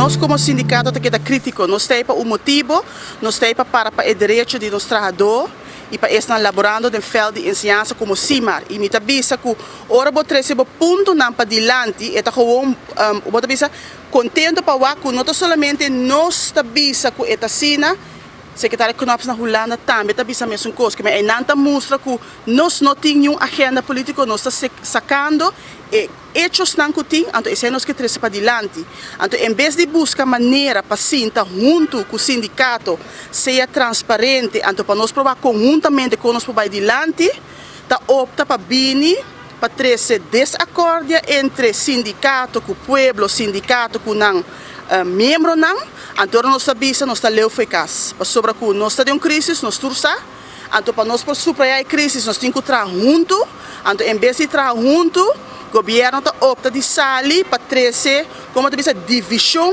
Nos komo sindikato ta keda krítiko. Nos ta ei pa un motibu, nos ta ei pa para pa e derecho di nos trahadó i pa esnan laborando den vèlt di enseñansa komo SIMAR. I mi ta bisa ku ora bo trese bo puntonan padilanti e ta gewoon, bo ta bisa, kontento pa wak ku no ta solamente nos ta bisa ku e ta asina, Sekretario Knops na Hulanda tambe ta bisa mesun kos. Kimen einan ta mustra ku nos no tin niun agenda polítiko, nos ta sakando e echosnan ku tin, anto esei nos ke trese padilanti. Anto en bes di buska manera pa sinta huntu ku sindikato, sea transparente, anto pa nos proba konhuntamente kon nos por bai dilanti, ta opta pa bini pa trese desakordia entre sindikato ku pueblo, sindikato ku nan miembronan. Anto ora nos ta bisa nos ta leu fo'i kas, pasobra ku nos ta den un krisis, nos tur sa, anto pa nos por suprayá e krisis nos tin ku traha huntu, anto en bes di traha huntu, gobièrnu ta opta di sali pa trese, komo ta bisa, divishon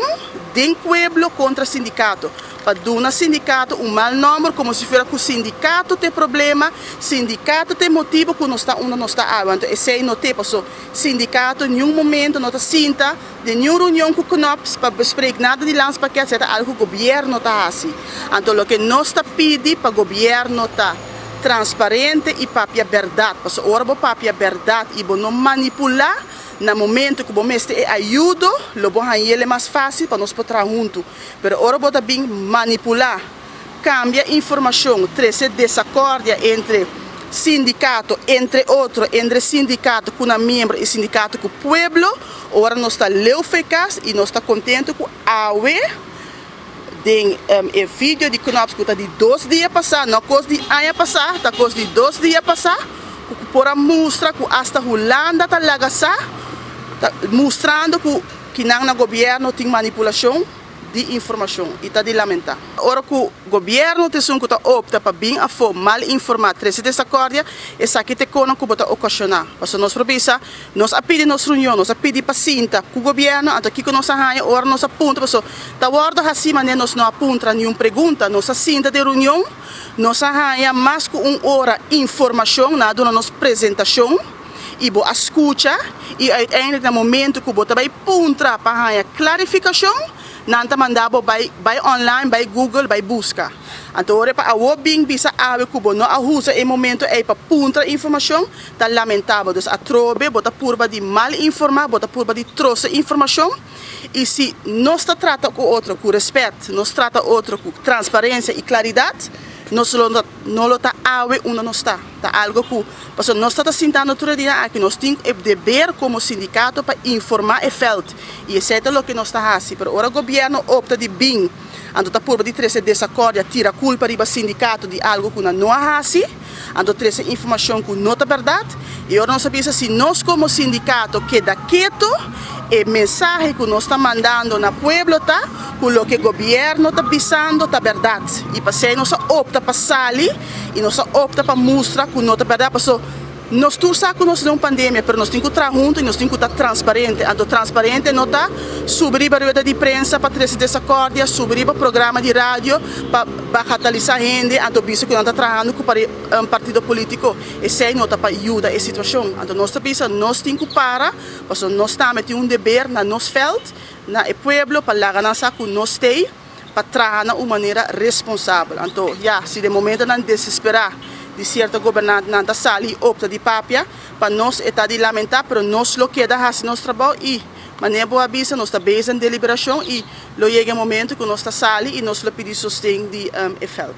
den pueblo kontra sindikato, pa duna sindikato un mal nòmber komo si fuera ku sindikato ta e problema, sindikato ta e motibu ku nos ta unda nos ta awe, anto esei no te, paso sindikato niun momento no ta sinta. Den niun reunion ku Knops pa bespreek nada di landspakket esei ta algu ku gobierno ta hasi. Anto loke nos ta pidi pa gobierno ta transparente i papia bèrdat. Pasobra ora bo papia bèrdat i bo no manipulá, na momento ku bo mester e ayudo lo bo hañ'el e mas fásil pa nos por traha huntu. Pero ora bo ta bin manipulá, kambia informashon, trese desakòrdia entre sindikato, entre otro, entre sindikato ku nan miembro i sindikato ku pueblo, Ora nos ta leu fe kas i nos ta kontentu ku awe den e video di Knops ku ta di dos dia pasá, no kos di aña pasá, ta kos di dos dia pasá, ku por a mustra ku asta Hulanda ta laga sa, ta mustrando ku kinan na gobièrnu tin manipulashon di informashon i ta di lamentá. Ora ku gobièrnu ta esun ku ta opta pa bin afó mal informá, trese desakòrdia, esaki ta e konan ku bo ta okashoná. Pasobra nos por bisa, nos a pidi nos reunion, nos a pidi pa sinta ku gobièrnu, anto kiko nos a haña ora nos a puntra? Pasobra ta wòrdu hasí manera nos no a puntra niun pregunta. Nos a sinta den reunion, nos a haña mas ku un ora informashon, nan a duna nos presentashon i bo a skucha i uiteindelijk na momento ku bo ta bai puntra pa haña klarifikashon, nan ta manda bo bai bai online, bai Google, bai buska. Anto ora pa awor bin bisa awe ku bo no a usa e momento ei pa puntra informashon, ta lamentabel. Dus atrobe bo ta purba di mal informa, bo ta purba di trose informashon i si nos ta trata ku otro ku respet, nos trata otro ku transparensia i klaridat, nos lo no lo ta awe unda nos ta. Ta algo ku pasobra nos ta ta sintando tur e dia aki, nos tin e deber komo sindikato pa informa e veld i esei ta loke nos ta hasi. Pero ora gobièrnu opta di bin anto ta purba di trese desakordia, tira kulpa riba sindikato di algo ku nan no a hasi, anto trese informashon ku no ta bèrdat. I ora nos a bisa si nos komo sindikato keda keto, e mensahe ku nos ta mandando na pueblo ta ku loke gobièrnu ta bisando ta bèrdat. I pasei nos a opta pa sali i nos a opta pa mustra ku no ta bèrdat paso nos tur sa ku nos den un pandemia pero nos tin ku traha huntu i nos tin ku ta transparente. Anto transparente no ta subi riba rueda di prensa pa trese desakòrdia, subi riba programa di radio pa bagatalisá hende anto bisa ku nan ta trahando ku un partido polítiko. Esei no ta pa yuda e situashon. Anto nos ta bisa nos tin ku para pasobra nos tambe tin un deber na nos vèlt, na e pueblo pa laga nan sa ku nos stei. pa traha na un manera responsabel. Anto, ya, si den momentonan desesperá di sierto gobernantenan ta sali i opta di papia, pa nos e ta di lamentá, pero nos lo keda hasi nos trabou i, manera bo a bisa, nos ta bezig den deliberashon i lo yega e momento ku nos ta sali i nos lo pidi sosten di e veld.